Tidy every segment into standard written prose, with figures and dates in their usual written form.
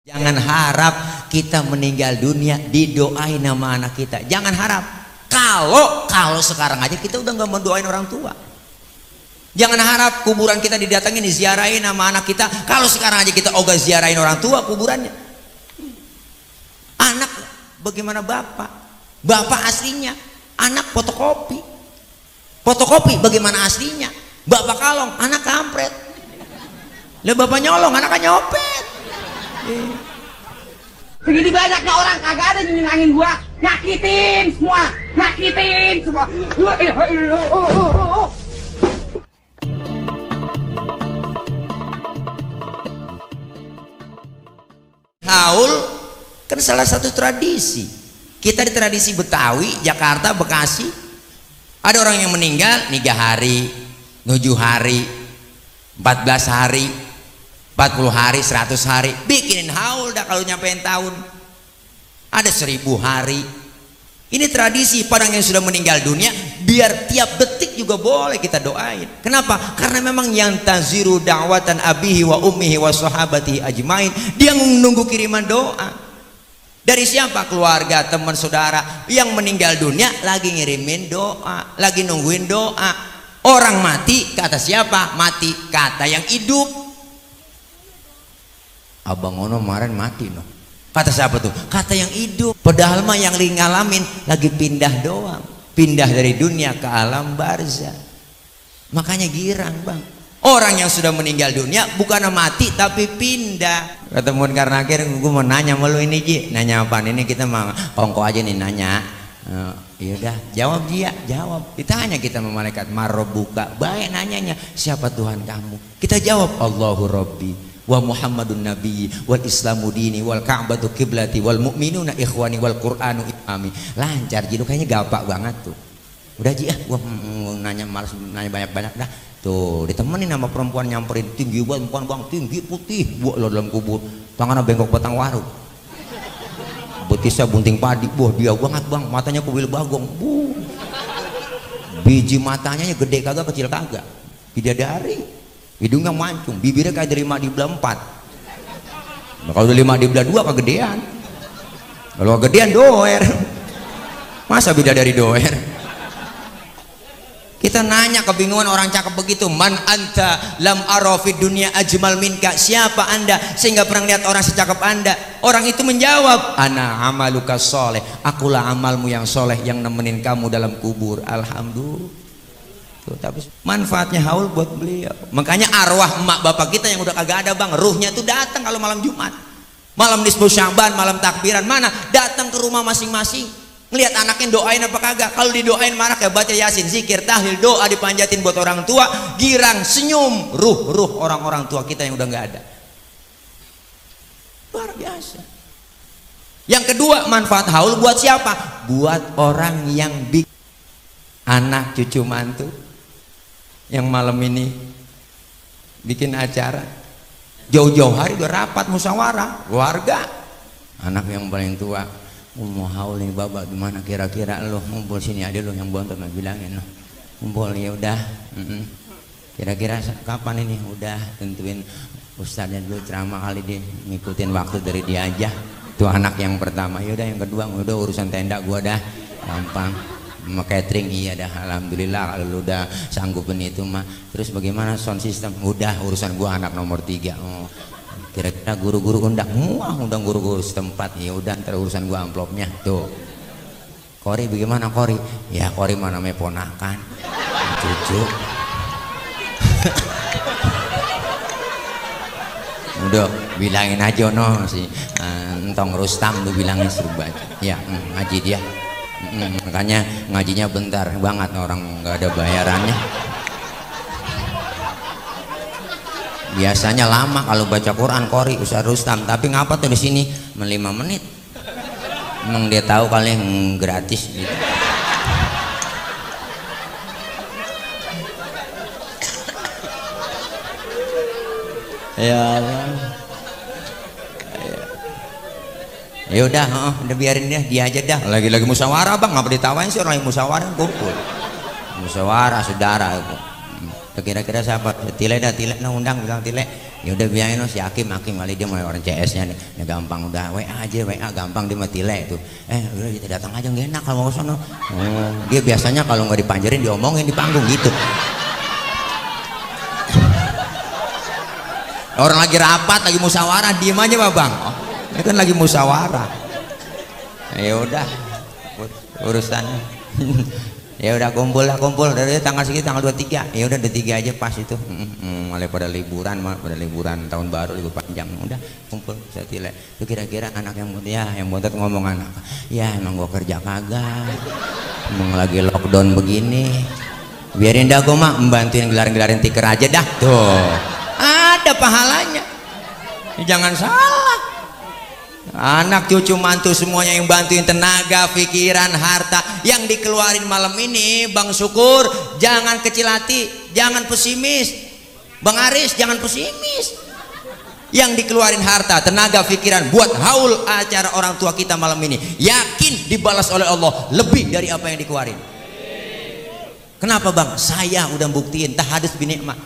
Jangan harap kita meninggal dunia didoain nama anak kita. Jangan harap. Kalau sekarang aja kita udah nggak mendoain orang tua. Jangan harap kuburan kita didatengin, diziarahin sama anak kita. Kalau sekarang aja kita ogah ziarahin orang tua kuburannya. Anak bagaimana bapak? Bapak aslinya, anak fotokopi. Fotokopi bagaimana aslinya? Bapak kalong, anak kampret. Lah bapak nyolong, anak nyopet. Segini banyaknya orang kagak ada yang nyenangin gua, nyakitin semua. Haul kan salah satu tradisi. Kita di tradisi Betawi, Jakarta, Bekasi, ada orang yang meninggal 3 hari, 7 hari, 14 hari, 40 hari, 100 hari, bikinin haul dah kalau nyampein tahun. Ada 1000 hari. Ini tradisi padang yang sudah meninggal dunia, biar tiap detik juga boleh kita doain. Kenapa? Karena memang yang taziru da'watan abihi wa ummihi wa sahabati ajmain, dia menunggu kiriman doa. Dari siapa? Keluarga, teman, saudara yang meninggal dunia lagi ngirimin doa, lagi nungguin doa. Orang mati kata siapa? Mati kata yang hidup. Abang Ono kemarin mati no. Kata siapa tuh? Kata yang hidup. Padahal mah yang ngalamin lagi pindah doang, pindah dari dunia ke alam barzah. Makanya girang bang. Orang yang sudah meninggal dunia bukan mati tapi pindah. Ketemuan karena akhir gue mau nanya sama lu ini Ji. Nanya apa? Ini kita mah kongko aja nih nanya. Yaudah jawab dia, jawab. Ditanya kita sama malaikat marrobuka, baik nanyanya siapa Tuhan kamu? Kita jawab Allahu Rabbi wa Muhammadun Nabi wal Islamu dini wal Ka'batu kiblati wal mu'minuna ikhwani wal Qur'anu imami. Lancar Ji, lu kayaknya gampang banget tuh. Udah Ji gua nanya malas nanya banyak-banyak dah. Tuh ditemenin sama perempuan nyamperin, tinggi banget bang, tinggi putih buat lo dalam kubur, tangannya bengkok batang waru, betisnya bunting padi, dia banget bang, matanya kubil bagong, biji matanya gede kagak kecil kagak, bidadari, hidungnya mancung, bibirnya kayak dari 5 di belah 4. Nah, kalau dari 5 di belah 2 kegedean, kalau kegedean doer, masa bidadari doer? Kita nanya, kebingungan orang cakep begitu, man anta lam arafid dunia ajmal minka, siapa anda sehingga pernah lihat orang secakep anda? Orang itu menjawab, ana amaluka soleh, akulah amalmu yang soleh yang nemenin kamu dalam kubur. Alhamdulillah. Tuh, tapi manfaatnya haul buat beliau. Makanya arwah emak bapak kita yang udah kagak ada bang, ruhnya tuh datang kalau malam Jumat, malam nisfu Sya'ban, malam takbiran, mana datang ke rumah masing-masing. Ngelihat anaknya doain apa kagak? Kalau didoain marah kayak baca Yasin, zikir, tahlil, doa dipanjatin buat orang tua, girang, senyum, ruh orang-orang tua kita yang udah nggak ada. Luar biasa. Yang kedua, manfaat haul buat siapa? Buat orang yang anak cucu mantu yang malam ini bikin acara, jauh-jauh hari udah rapat musyawarah keluarga, anak yang paling tua. Mau haul nih babak gimana kira-kira lo ngumpul sini, ada lo yang bontot mah bilangin lo ngumpul ya udah. Kira-kira kapan ini? Udah tentuin ustadznya dulu ceramah kali dia ngikutin waktu dari dia aja. Itu anak yang pertama. Ya udah yang kedua udah urusan tenda gua dah gampang. Sama catering iya dah alhamdulillah kalau lu udah sanggupin itu mah. Terus bagaimana sound system? Udah urusan gua anak nomor 3. Oh. Kira-kira guru-guru undang guru-guru setempat, ya udah ntar urusan gua amplopnya tuh. Kori bagaimana Kori? Ya Kori mana namanya ponakan, cucu. Udah bilangin aja no si Entong Rustam tuh bilangin suruh baca. Ya ngaji dia. Makanya ngajinya bentar banget, orang nggak ada bayarannya. Biasanya lama kalau baca Quran Kori Ustaz Rustam, tapi ngapa tuh di sini 5 menit. Emang dia tahu kali yang gratis gitu. Ya Allah. Ya udah biarin dia aja dah. Lagi-lagi musyawarah bang, ngapa ditawain sih orang yang musyawarah kumpul. Musyawarah saudara. Kira-kira siapa? Tile dah undang bilang Tile Ya udah biarin si Hakim kali dia mulai orang CS-nya nih. Ya gampang udah WA aja, WA gampang dia mati itu. Udah kita datang aja nggak enak kalau mau ke sono. Dia biasanya kalau nggak dipanjerin diomongin di panggung gitu. Orang lagi rapat, lagi musyawarah, diem aja Pak Bang. Oh, ini kan lagi musyawarah. Ya udah urusannya. Ya udah kumpul dari tanggal segitu tanggal 23. Ya udah 23 aja pas itu. Mulai pada liburan tahun baru, libur panjang. Udah kumpul saya tilek. Itu kira-kira anak yang bontot ngomong anak. Ya emang gua kerja kagak. Emang lagi lockdown begini. Biarin dah gua mah membantuin gelarin tiker aja dah. Tuh. Ada pahalanya. Jangan salah. Anak cucu mantu semuanya yang bantuin tenaga, pikiran, harta yang dikeluarin malam ini, Bang Syukur, jangan kecil hati, jangan pesimis. Bang Aris, jangan pesimis. Yang dikeluarin harta, tenaga, pikiran buat haul acara orang tua kita malam ini, yakin dibalas oleh Allah lebih dari apa yang dikeluarin. Kenapa Bang? Saya udah buktiin tahadus binikmah.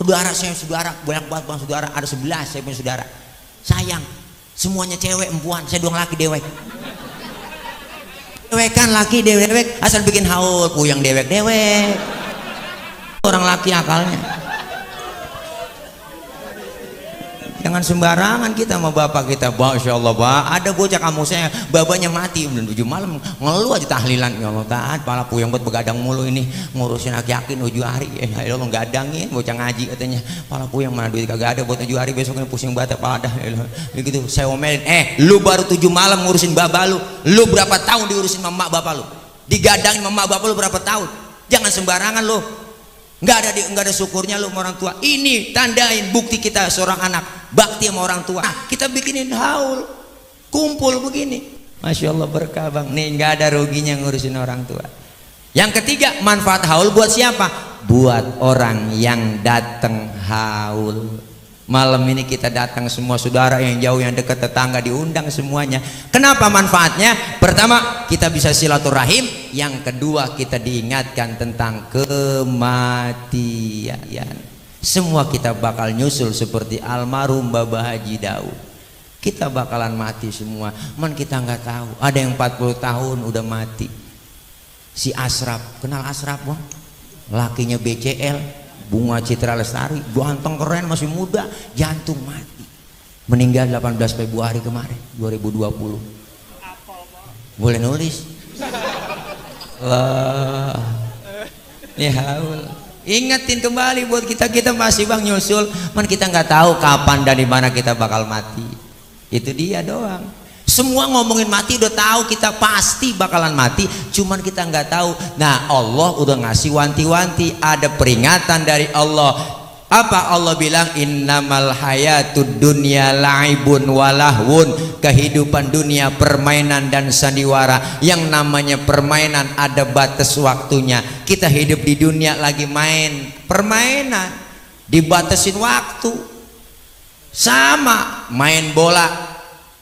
Saudara banyak banget Bang, saudara ada 11 saya punya saudara. Sayang, semuanya cewek empuan, saya doang laki dewek. Dewekan laki dewek, asal bikin haul puyang dewek. Orang laki akalnya. Jangan sembarangan kita sama bapak kita. Masya Allah Pak, ada bocah kamu saya babanya mati udah 7 malam ngeluh aja tahlilan. Ya Allah taat pala puyang buat begadang mulu ini ngurusin yakin 7 hari. Ya Allah gadangin bocah ngaji katanya pala puyang mana duit kagak ada buat 7 hari besoknya pusing bata pada. Begitu saya omelin, lu baru 7 malam ngurusin baba lu berapa tahun diurusin mama bapak lu, digadangin mama bapak lu berapa tahun. Jangan sembarangan lu, nggak ada syukurnya lu sama orang tua. Ini tandain bukti kita seorang anak bakti sama orang tua. Kita bikinin haul kumpul begini, Masya Allah berkah Bang. Nih nggak ada ruginya ngurusin orang tua. Yang ketiga, manfaat haul buat siapa? Buat orang yang datang haul. Malam ini kita datang semua saudara yang jauh yang dekat, tetangga diundang semuanya. Kenapa manfaatnya? Pertama, kita bisa silaturahim. Yang kedua, kita diingatkan tentang kematian. Semua kita bakal nyusul seperti almarhum Bapak Haji Daud. Kita bakalan mati semua. Man kita nggak tahu. Ada yang 40 tahun udah mati. Si Asraf, kenal Asraf Bang? Lakinya BCL. Bunga Citra Lestari, ganteng keren masih muda, jantung mati. Meninggal 18 Februari kemarin 2020. Boleh nulis? Wah. Ya haul. Ingetin kembali buat kita masih Bang nyusul, man kita nggak tahu kapan dan di mana kita bakal mati. Itu dia doang. Semua ngomongin mati udah tahu kita pasti bakalan mati, cuman kita nggak tahu. Nah Allah udah ngasih wanti-wanti, ada peringatan dari Allah. Apa Allah bilang? Innamal hayatud dunya la'ibun walahwun. Kehidupan dunia permainan dan sandiwara. Yang namanya permainan ada batas waktunya. Kita hidup di dunia lagi main permainan, dibatasin waktu. Sama main bola,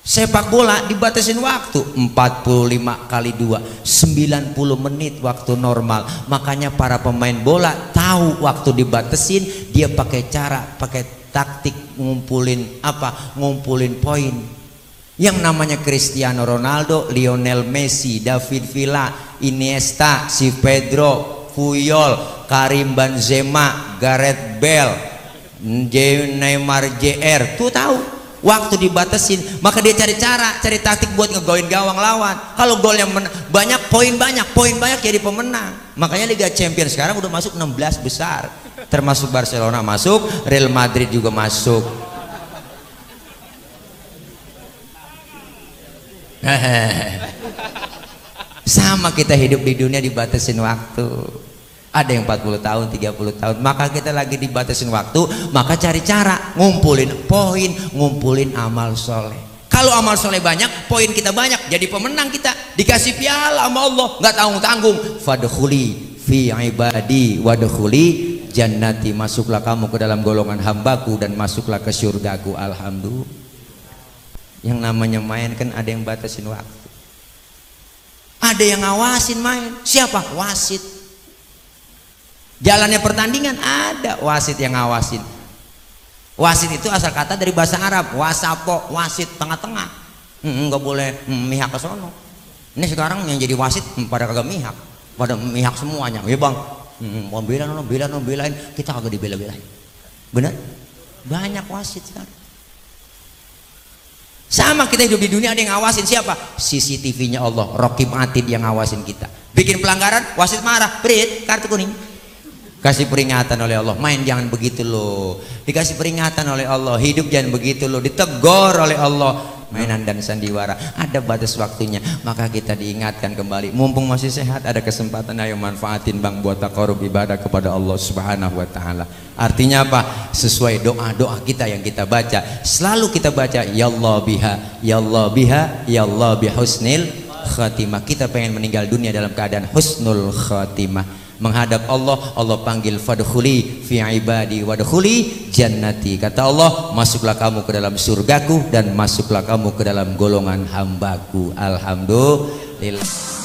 sepak bola dibatasin waktu 45 kali 2 90 menit waktu normal. Makanya para pemain bola tahu waktu dibatasin, dia pakai taktik ngumpulin poin. Yang namanya Cristiano Ronaldo, Lionel Messi, David Villa, Iniesta, si Pedro, Puyol, Karim Benzema, Gareth Bale, Neymar JR tuh tahu waktu dibatasin, maka dia cari taktik buat ngegolin gawang lawan. Kalau golnya banyak, poin banyak jadi pemenang. Makanya Liga Champions sekarang udah masuk 16 besar, termasuk Barcelona masuk, Real Madrid juga masuk. Sama kita hidup di dunia dibatasin waktu. Ada yang 40 tahun, 30 tahun. Maka kita lagi dibatasin waktu, maka cari cara ngumpulin poin, ngumpulin amal soleh. Kalau amal soleh banyak, poin kita banyak, jadi pemenang kita, dikasih piala sama Allah, nggak tanggung-tanggung. Fadkhuli fi ibadi wadkhuli jannati. Masuklah kamu ke dalam golongan hambaku dan masuklah ke surgaku. Alhamdulillah. Yang namanya main kan ada yang batasin waktu. Ada yang ngawasin main. Siapa? Wasit. Jalannya pertandingan ada wasit yang ngawasin. Wasit itu asal kata dari bahasa Arab, wasapo, wasit, tengah-tengah. Nggak boleh mihak ke sono. Ini sekarang yang jadi wasit pada kagak mihak, pada mihak semuanya. Ya bang, mau belain, kita kagak dibela-belain. Benar? Banyak wasit sekarang. Sama kita hidup di dunia, ada yang ngawasin siapa? CCTV-nya Allah, Raqib Atid yang ngawasin kita. Bikin pelanggaran, wasit marah, berit, kartu kuning. Kasih peringatan oleh Allah, main jangan begitu loh. Dikasih peringatan oleh Allah, hidup jangan begitu loh. Ditegur oleh Allah, mainan dan sandiwara. Ada batas waktunya, maka kita diingatkan kembali. Mumpung masih sehat, ada kesempatan, ayo manfaatin bang buat taqarrub ibadah kepada Allah Subhanahu wa taala. Artinya apa? Sesuai doa-doa kita yang kita baca. Selalu kita baca ya Allah biha, ya Allah biha, ya Allah bihusnil khatimah. Kita pengen meninggal dunia dalam keadaan husnul khatimah. Menghadap Allah, Allah panggil fadkhuli fi ibadi wadkhuli jannati. Kata Allah, masuklah kamu ke dalam surgaku dan masuklah kamu ke dalam golongan hambaku. Alhamdulillah.